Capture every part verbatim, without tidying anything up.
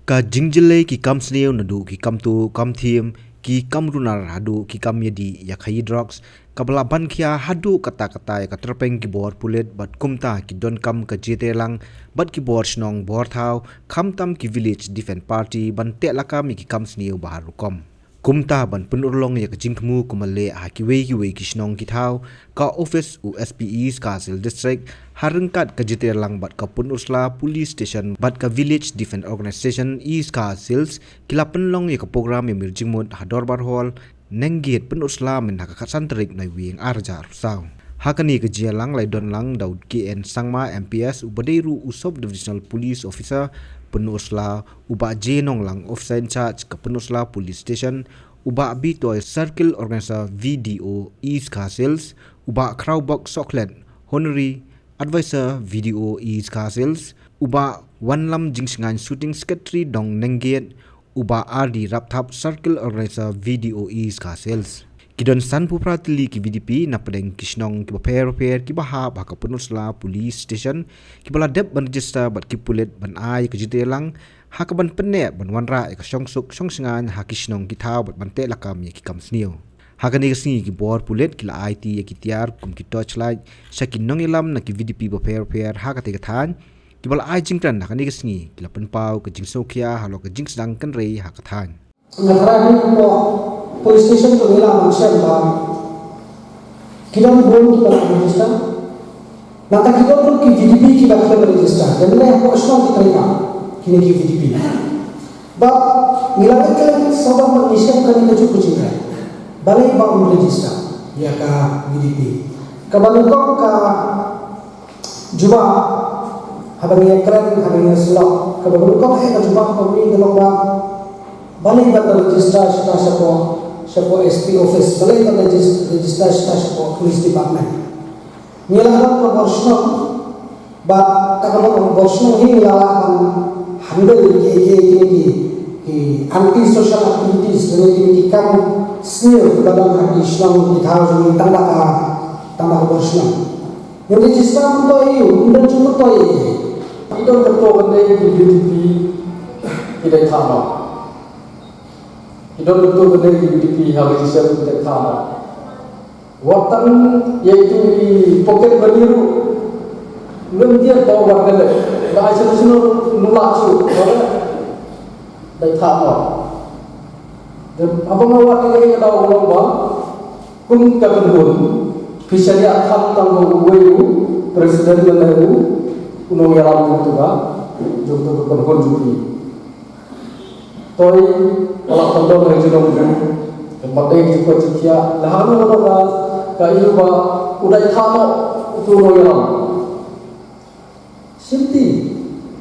Ka jingjyllei ki kam sniew naduh ki kam tuh kam thiem, ki kam runar haduh ki kam ïadih ïa khaii drugs, kaba la ban khia haduh katta katta ïa ka tyrpeng ki bor pulit bad kumta ki donkam ka jingïatreilang bad ki bor shnong bor thaw, khamtam ki Village Defence Party ban teh lakam ïa ki kam sniew ba har rukom. Kumta ban pynurlong ïa ka jingthmu kumba leh ha kiwei kiwei ki shnong ki thaw, ka office u S P East Khasi Hills District, ha ryngkat ka jingïatreilang bad ka Pynursla Police Station bad ka Village Defence Organisation East Khasi Hills, ki la pynlong ïa ka program ïamir jingmut ha Dorbar Hall, Nonggate, Pynursla, mynta ka khatsan tarik Naiwieng ar hajar arphew saw. Ha kane ka jingïalang la ïadon lang da u K N Sangma M P S, uba dei ruh u Sub Divisional Police Officer Pynursla, u Bah J Nonglang, Officer in Charge ka Pynursla Police Station, u Bah B Toi, Circle Organizer V D O East Khasi Hills, u Bah Khrawbok Sohkhlet, Honorary Advisor V D O East Khasi Hills, u Bah Wanlam Jingshngain, Shooting Secretary Dong Nonggate, u Bah R D Rapthap, Circle Organizer V D O East Khasi Hills. Ki don sanphew phra tylli ki V D P napdeng ki shnong kiba pher bapher kiba hap ha ka Pynursla Police Station, kiba la dep ban register bad ki pulit ban ai ka jingïatreilang, ha kaban pynneh ban wanrah ïa ka shongsuk shongshngaiñ ha ki shnong ki thaw bad ban teh lakam ïa ki kam sniew. Ha kane ka sngi ki bor pulit ki la aiti ïa ki tiar kum ki torchlight sha ki nongïalam na ki V D P bapher bapher ha katei ka thaiñ, kiba la ai jingkren ha kane ka sngi ki la pynpaw ka jingsngewkhia halor ka jingsdang kynrei ha ka thaiñ. Nga tharai hapoh police station to ngi la wan shem ba ki don bun kiba la register. Nangta ki don ruh ki V D P kiba khlem register. Te mynne hapoh shnong ki trei kam kine ki V D P. Bad ngi la leit kylleng sawdong bad ngi shem kane kajuh ka jingkren. Balei ba ym register ïa ka V D P? Kaba nyngkong ka jubab, haba ngi ïakren, haba ngi ïasyllok, kaba nyngkong eh ka jubab ka mih ka long ba balei ban da register shata shapoh, shapoh S P office, balei ban da regis-, register shata shapoh police department. Ngi la don ka bor shnong, bad kata ka bor, bor shnong hi ngi la lah ban handle ïa ki, ïa ki, ïa ki anti social activities, lane ïa ki kam sniew kiba don ha ki shnong ki thaw jong ngi tang da ka, tang da ka bor shnong. Ngi register kumto ïa u, ym don jingmyntoi ïa u. Ki don katto katne ki V D P ki dei thah noh. Ki don katto katne ki V D P ha ka register ki dei thah noh. Wat tang ïa itu i pocket money ruh. Ngim tieng ba wat ka dei. Ka ai sngewsih ruh nulak shuh. Dei thah noh. Haba nga wad ïa ka daw ka long ba kum ka kynhun, phi shaniah kham tang ba uwei u president lane u nongïalam jong kata ka, jong kata ka kynhun jong phi. Toi, ka la kyndon ha jingdon jong u, ka mat dei jingkoit jingkhiah, lehse hangno hangno ka, ka ïohi ba u dei thah noh utu u nongïalam. Shimti.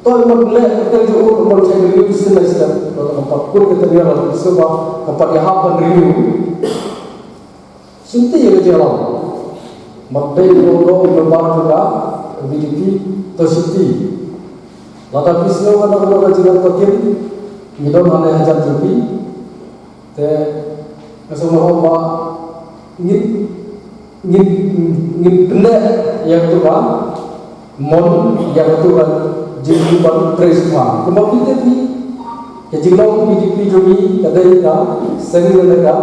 To ïa man leh ka teng jong u ka mon check review sien lai sien. Ba ka pat kut ka teng ïa la sien ba ka pat ïahap ban review. Shimti ïa ka jingïalam. Mat dei u dei u member jong ka V D P to shimti. Lada phi sngew kano kano ka jingïalam to kin ngi don hangne hajan jong phi. Te nga sngewbha ba ngin, ngin, ngin pyndep ïa katu ka mon, ïa katu ka jingïalam ban trei sngewbha. Kumba phi te phi, ka jinglong phi te phi jong ngi ka dei ka seng lane ka,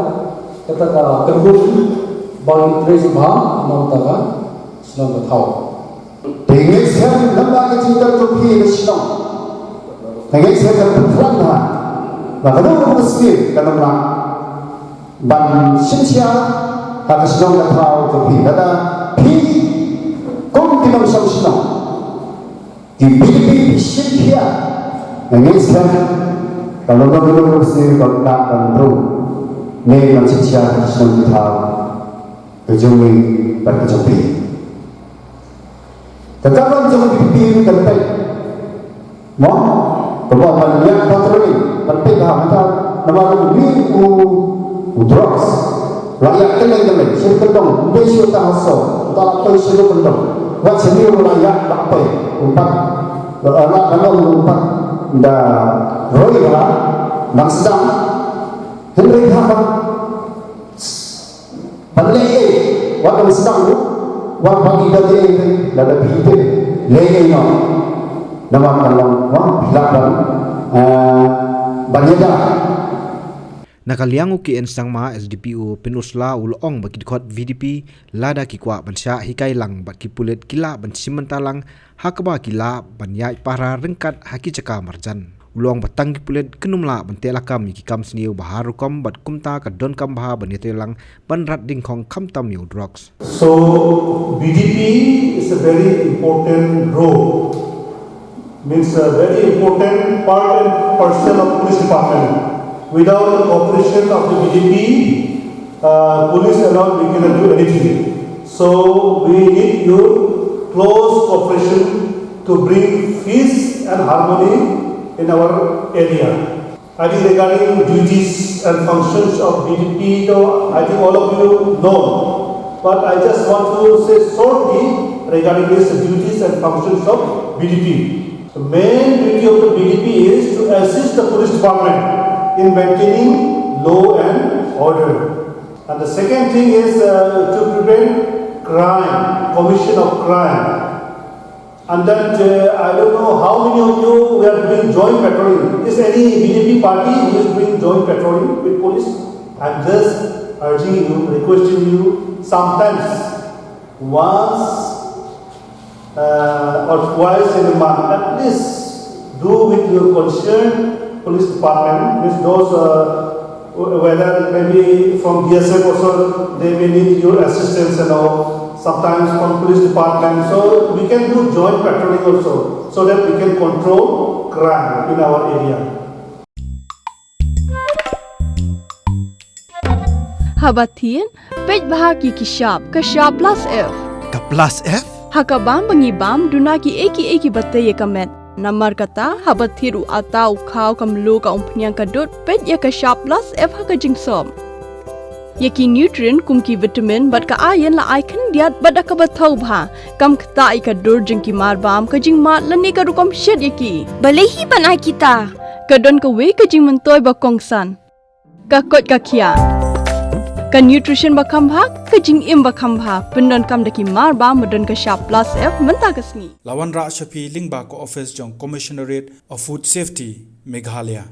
kata ka kyrhut ba ngin trei sngewbha na kata ka shnong ka thaw. Te ngin shem namar ka jingdon jong phi ka shnong. Te ngin shem ka pynphlang ha. Ba ka dei ka sngewbha ka namar ban shim sha ha ka shnong ka thaw jong phi. Lada phi kum ki nongshong shnong, ki V D P phi shim khia. Te ngin shem ka long ka long ka sngewbha ka dei ban rung. Ngin ban shim sha ha ka shnong ka thaw. Ka jong ngi bad ka jong phi. Ka kamram jong ka V D P kan peit. Mo, kaba ban ïa patrolling, ban peit ba mynta namar u wi u, u drugs. La ïa kylleng kylleng, shu kyndong, ym dei shu tang ha sor, uta la poi shu kyndong. Wat shu ïa la ïa la poi, u pat, la la la u pat da roi ha, nang sdang. Hynrei ha Ban leh ei, wat ban sdang ruh, wat ban ïa leh ei, lada phi tip, leh ei noh. Namar ka long, wat phi lah ban, Ban ïada. Na ka liang u K N Sangma, S D P U Pynursla, u la ong ba ki dkhot V D P lada ki kwah ban shah hikai lang bad ki pulit ki lah ban shim bynta lang ha kaba ki lah ban ïaid pahara ryngkat ha ki jaka marjan. U la ong ba tang ki pulit kin ym lah ban teh lakam ïa ki kam sniew ba har rukom bad kumta ka donkam bha ban ïatreilang ban rat dyngkhong khamtam ïa u drugs. So B D P is a very important role, means a very important part and parcel of police department. Without the cooperation of the B D P, uh, police alone, we cannot do anything. So we need your close cooperation to bring peace and harmony in our area. I think regarding duties and functions of B D P, though, I think all of you know. But I just want to say shortly regarding these duties and functions of B D P. The main duty of the B D P is to assist the police department in maintaining law and order. And the second thing is uh, to prevent crime, commission of crime. And that uh, I don't know how many of you were doing joint patrolling. Is any B J P party who is doing joint patrolling with police? I'm just urging you, requesting you, sometimes, once uh, or twice in a month, at least do with your concerned police department, with those uh, whether it may be from B S F also, they may need your assistance and all. Sometimes from police department, so we can do joint patrolling also, so that we can control crime in our area. Haba thied, peit bha ki ki shap, ka shap plus F. Ka plus F? Ha ka bam ba ngi bam duna ki ei ki ei ki ba tei ïa ka met. Namar kata haba thied u ata u khaw ka mluh ka umphniang ka dud peit ïa ka shap plus F ha ka jingsop. Ïa ki nutrient kum ki vitamin bad ka iron la ai khyndiat bad da kaba thaw bha. Kam ktah ïa ka dur jong ki mar bam ka jingmad lane ka rukom shet ïa ki. Balei hi ban ai kita? Ka don kawei ka jingmyntoi ba kongsan. Ka koit ka khiah. Ka nutrition ba kham bha, ka jingim ba kham bha, pyndonkam da ki mar bam ba don ka shap plus F mynta ka sngi. La wanrah sha phi lyngba ka office jong Commissionerate of Food Safety, Meghalaya.